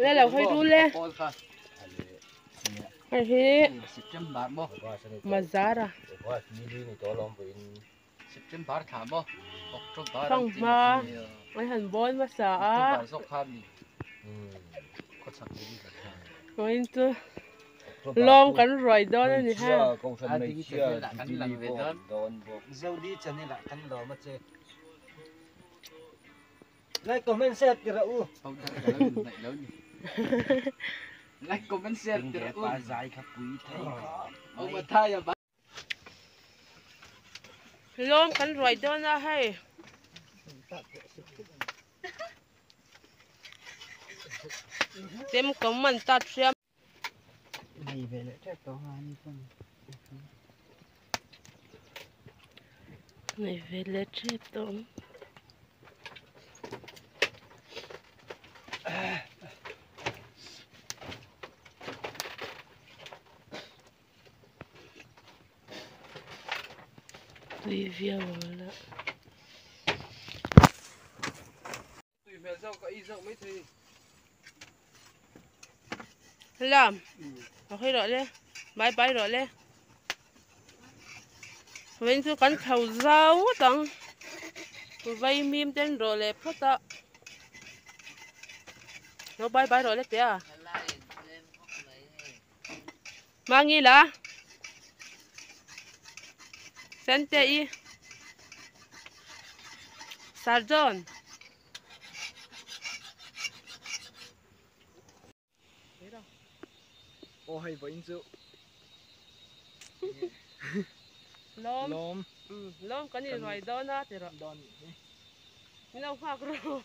Le lo hawi rul e. Hei hi Mazara. Fanghma an han bawl hmasa a. Vawiin chu lawm kan ruai dawn a ni ha. Like comment share ti rawh u. Like comment share ti rawh u. Pa zai kha pui thei kha. Lawm kan ruai dawn a hei. Chem kam an tat hriam. Nei ve leh tep tawh a ni chuan. Nei ve leh tep tawh ang. Tui viau ang la. Lam a hawi rawh le bye bye rawh le vawiin chu kan chho zau ngawt ang vaimim te an rawh leh phawt a lo bye bye rawh le teh a Mangila Sente i Sir John. Aw hei vawiin chu Lawm. Lawm. Lawm kan inruai dawn a ti rawh. Dawn nih hi. Min lo nghak rawh.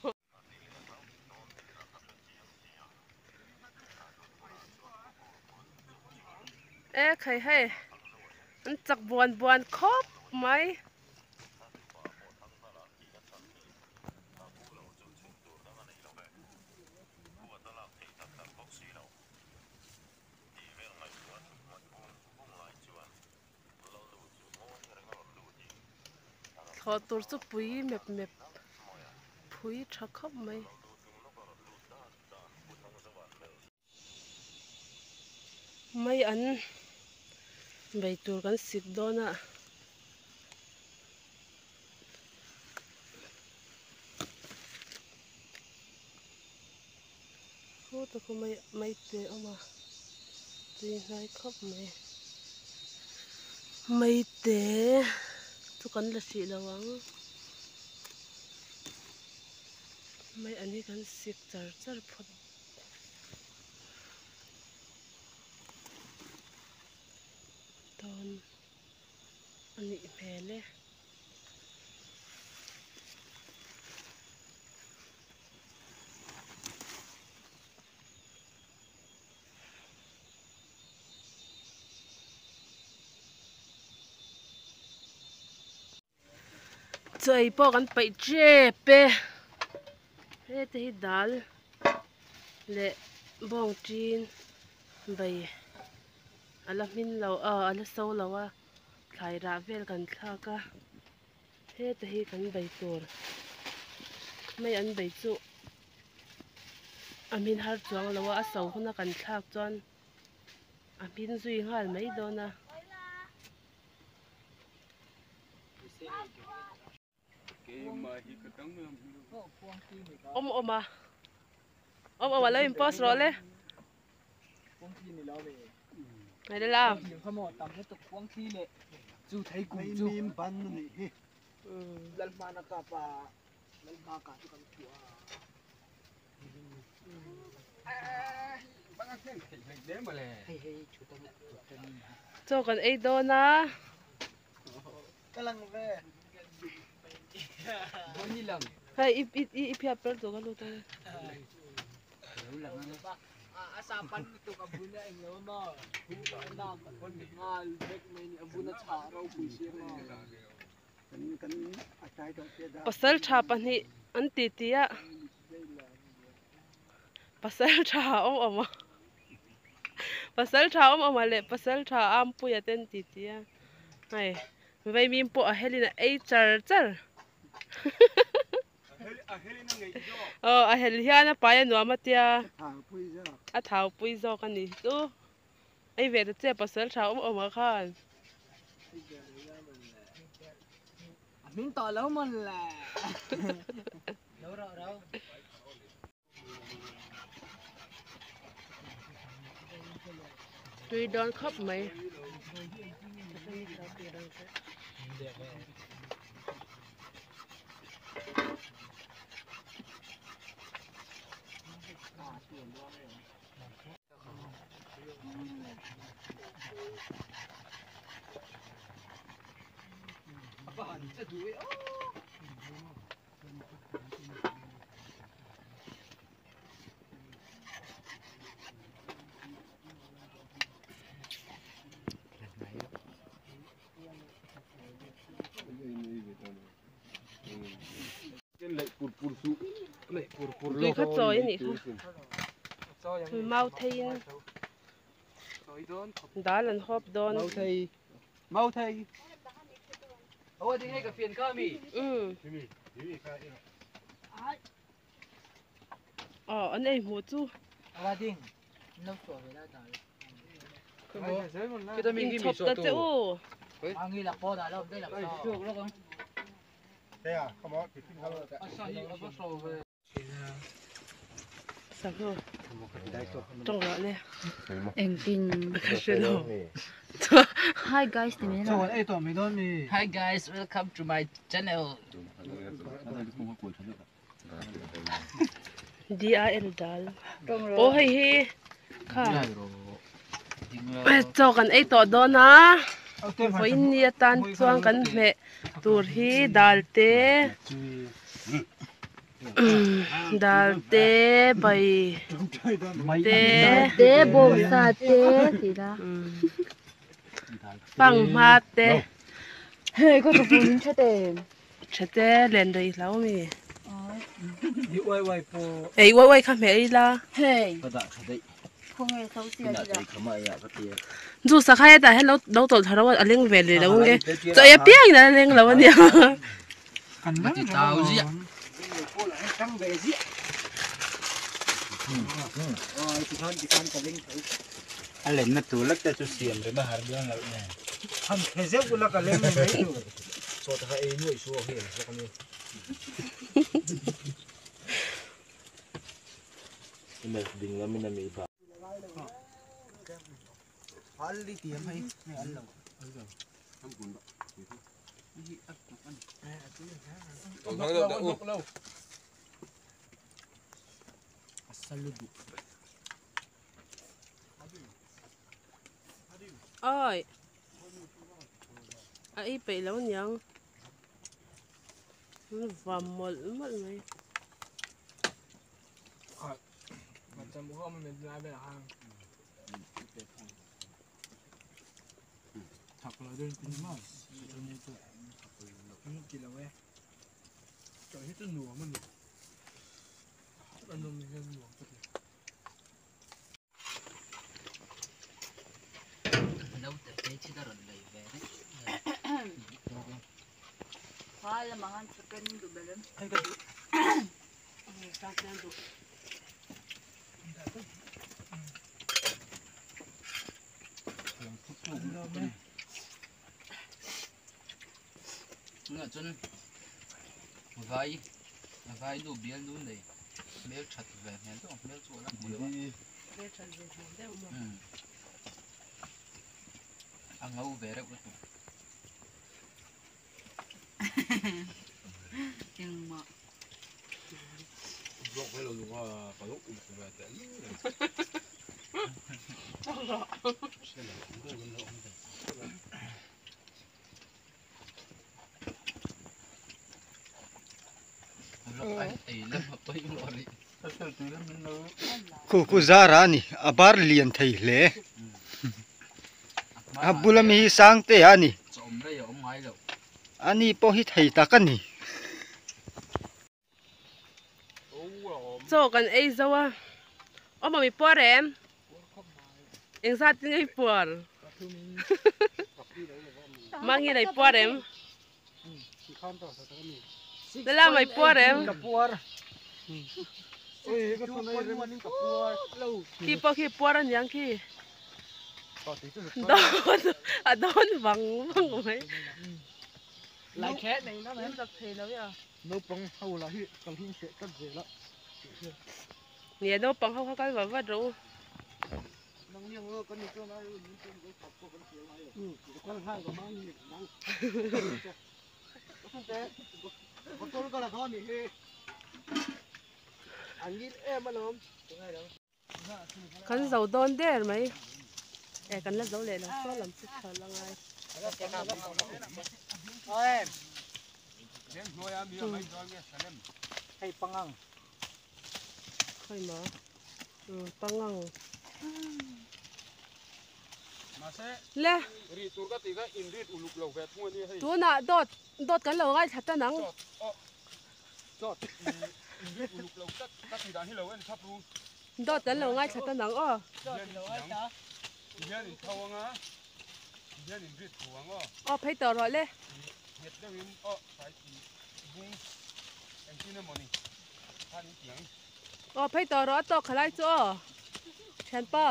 E khai hei an chak buan buan khawp mai. Thlawh tur chu pui mep mep phui tha khawp mai. Mai an bei tur kan sik dawn a. Khuta khu mai mai te a awm a tui hnai khawp mai mai te chu kan la hrih lo ang mai an hi kan sik char char phawt dawn a nih hmel e. Chaw ei pawh kan paih tep e hete hi dal leh bawng tin bai a la hmin lo a a la so lo a thlai rah vel kan thlak a. Heta hi kan bei tur mai an bei chu a hmin har chuang lo a a so huna kan thlak chuan a hmin zui nghal mai dawn a. Awm awm a awm awm a lo in post rawh le. Chaw kan ei dawn a. Hei i i i phiat per tur ka lut ang e. Pasal tha pahnih an ti ti a pasal tha awm awm a pasal tha awm awm a leh pasal tha Ampuia te an ti ti a hei vaimim pawh a helin a ei char char. Aw a hel hian a pai a nuam a tia. A thau pui zawk a ni chu. Ei ve ta che pasal tha awm awm ah khan. A hming tawh lo mawn le. Lo rau rau. Tui dawn khawp mai. Tui kha chawi a nih kha mau theiin dal an hawp dawn. Mau thei. Aw ding hei ka fian kha mi. Um. Aw an ei hmuh chu. Awa ding. Lo chaw ve la dal. In chhawp ta che u. Angi lak pawh dah lo dei lak saw. Sangha tawng rah le. Engtin. Ka hre lo. Hi guys ti mai lo. Hi guys, welcome to my channel. DIL dal. Aw hei hi kha chaw kan ei tawh dawn a vawiin ni atan chuan kan hmeh tur hi dal te dal te bai te te bawngsa te tih la panghma te hei ka chawpawh min tha em. Tha te len rei hlau mi. Ei uai uai kha hmeh ei la. Hei. Ka dah tha daih. Khawnge so sia Inah tei kha mah ia ka ti a. Zu sa kha hetah hian lo lo tawlh thar a leng ve leh lo nge. Chaw ei apiang in a leng lo ania. Ma ti tau ziah. A lenna tur lek te chu siam rem a har dawn loh nen. Han phe zeuh ula ka leng mai mai tur. Chaw te kha ei nuaih suh aw hi ang zawk a ni. Image ding lam in a mi ba. Oi a ei peih lo aniang vam mawlh mawlh mai. Naute phei chhit a rawn lei ve reng. Kha lamah khan chicken duh ber em. Tunah chuan vai vai nu bial nu nei hmel that ve hmel deuh ang hmel chu a la hmu lo a a ngo ve reuh lutuk. Engmah. Khu khu zara a ni a bar lian thei hle a bula mi hi sang te a ni ani pawh hi thei tak a ni. Chaw kan ei zo a aw mami puar em engzat in ei puar mangi lei puar em. Lala mai puar em? Ka puar. Ui ka thun ai rem ka puar. Khi pawh khi puar aniang khi. Dawn a dawn vang vang mai. Lai khe nei na mai. Zak thei lo ya. Naupang ho lah hi kal hi hreh tlat zel a. Nge naupang ho kha kal va vat rawh u. Kan zo dawn der mai e kan la zo leh lo saw lam chu tha la ngai. Khawi maw pangang le tunah dawt dawt kan lo ngaithla tan ang. Dawt kan lo ngaithla tan ang aw. Aw phei tawh rawh le. Aw phei tawh rawh a tawk kha lai chu aw thianpa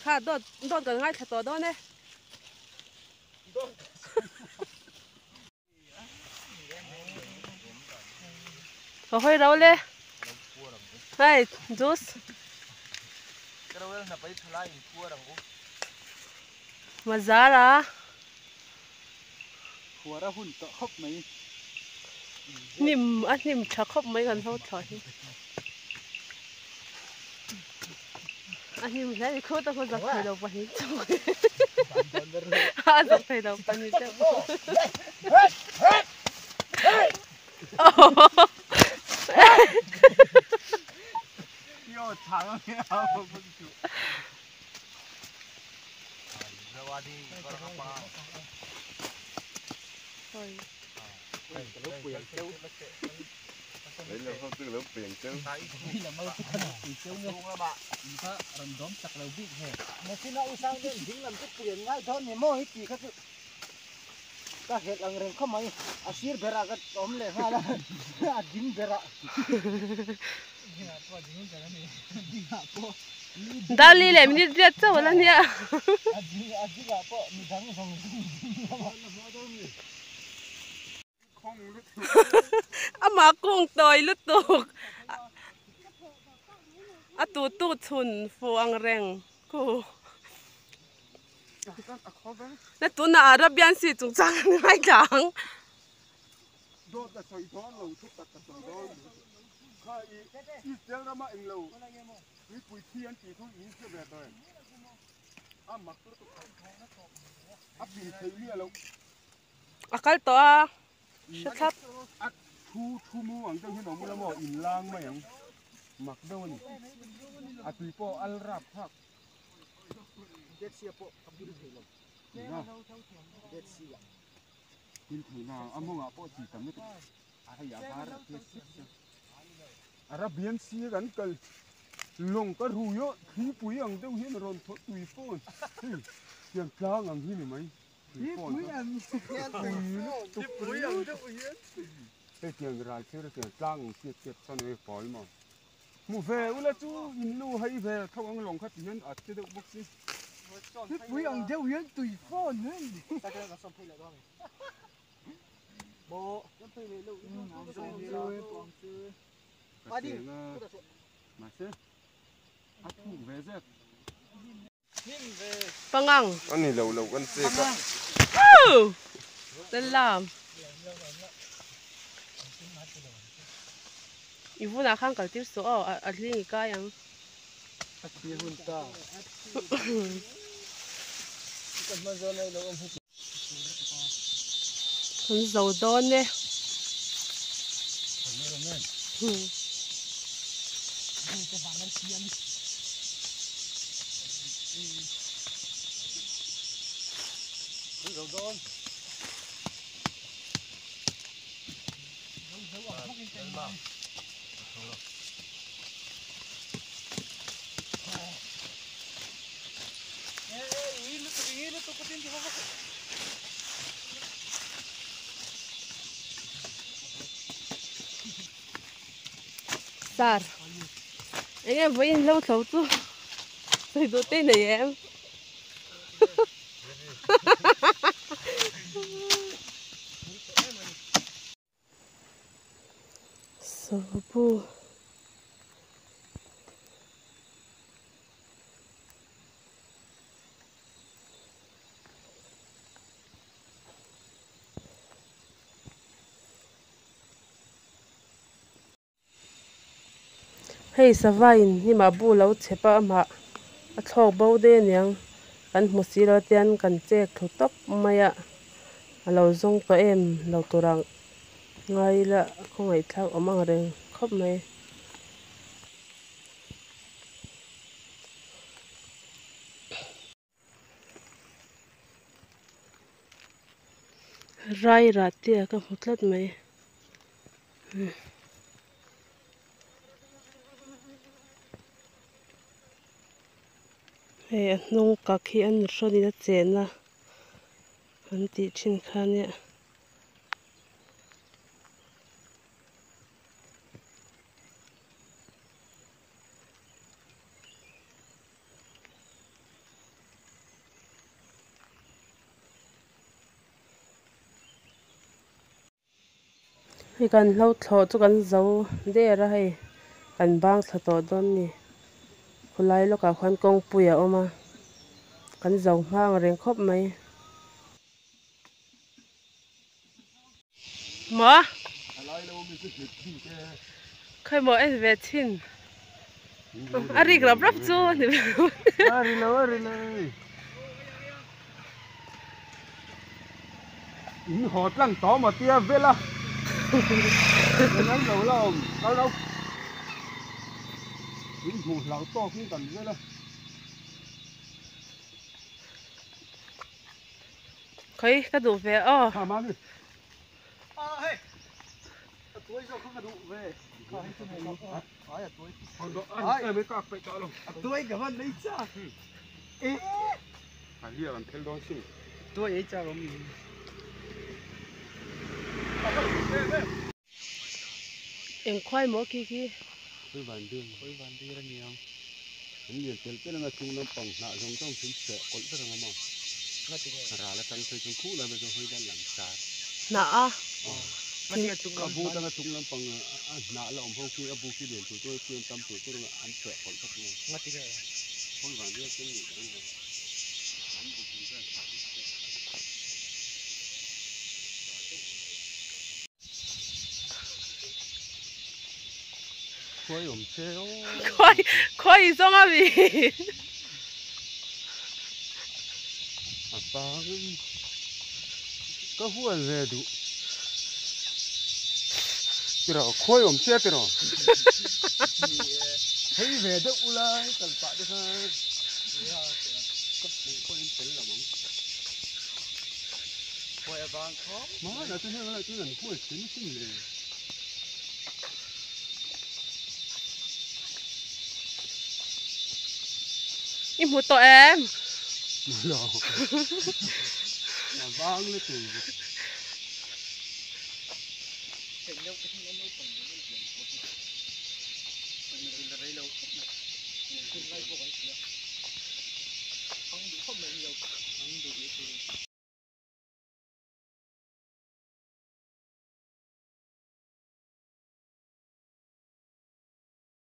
kha dawt dawt kan ngaithla tawh dawn e. Ka hawi ro le hei juice Mazara. Khuar a hun tawh khawp mai. Hnim a hnim tha khawp mai kan ho thla hi. A hnim hle ni khut a khaw zak thei lo pahnih chu. A zak thei lo pahnih te. Yo chang a nge a chu. Dali leh minute riat chauh a la nia. Amah kung tawi lutuk a tutu chhun fuh ang reng khu. Na tunah Arabian Sea chungchang an ngaithla ang. Dawt a sawi dawn lo, thu tak a sawi dawn lo. Kha i Israel rama englo mipui thi an tih chu in hre ve tawh em? A mak lutuk a pin thei miah lo. A kal tawh a, hre thlap. A thu thu mu ang deuh hian awm ula maw in lang mai ang. Mak deuh a ni. A tui pawh al rap thlak. Dead Sea pawh ka pil thei lo. Dead Sea ah. Thil theihna a mawngah pawh chi tam lutuk a hei a var a tia sep sep. Arabian Sea kan kal lawng ka rui aw thlipui ang deuh hian a rawn thaw tui fawn hei tiang tlang ang hi ni mai tui fawn kha tui lutuk hei tiang ral thlir a tiang tlang ang chiat chiat chuan hei pawl maw hmu ve ula chu in lu hei ve tho ang lawng kha ti hian a che deuh bawk si. Thlipui ang deuh hian tui fawn hian. Ka cheng a mahse a thuk ve zek. Pangang. A ni lo lo kan chek a. Lallam. I vunah khan kal tir suh aw a hling i kai ang. A thi hun ta. Kan hman zawn ai lo awm hi. Kan zo dawn e. Sir enge vawiin hlo thlo chu sawi duh te nei em Sawpu. Hei sava in hnimah bu lo chhep a amah a thlawk bo daih aniang kan hmu si lo tian kan chek thlu tawp mai a a lo zawng tawh em lo tur ang ngai ila khawngaihthlak awm ang reng khawp mai. Rairah te a ka hmu tlat mai hei a hnung kak hi an hrawnin a chehna an tih thin kha nia. Hei kan hlo thlawh chu kan zo der a hei kan bang thla tawh dawn a ni khawlai lawkah khuan kawngpui a awm a kan zo hma ang reng khawp mai. Maw? Khawi maw en ve thin. A rik rap rap chu a ni ve. A ri lo a ri lo. In haw tlang tawh maw tia vel a. Kan lo la awm kal lo. In hmuh hlau tawk in kan vel a. Khawi ka duh ve aw. Kha mami. A hei. A tuai zawk kha ka duh ve. Kha hei chu nei lo. Ai a tuai. Ai a ka peih tawh lo. A tuai ka van nei chak. E. A hliah kan phel dawn sin. Tuai ei chak awm ni. Eng khuai maw khi khi? Khawi van dir. Khawi van dir a niang. An lian tel tel anga chung lampang hnah zawng zawng chu an chheh kawlh vek anga maw? Ral atang phei chuan khuh lai mai chuan hawi dan lang sar. Hnah a? A bu tanga chung lampang a hnah la awm ho khi a bu khi lian tur tur khi an tam tur tur anga an chheh kawlh vek anga. Khawi van dir chu ni ang lo. An bu chung vel hnah an chheh kawlh. Khuai awm che aw. Khuai khuai i zawng a mi. A bang ka hual ve duh. Tiraw khuai awm che tiraw. Hei ve deuh ula hei kal pah te khan ka hmuh pawhin tel lo ang. Khuai avang khawp. Hmanah chuan heng lai chuan an huai thin asin le. I hmu tawh em? Hmu lo. A vang le tur.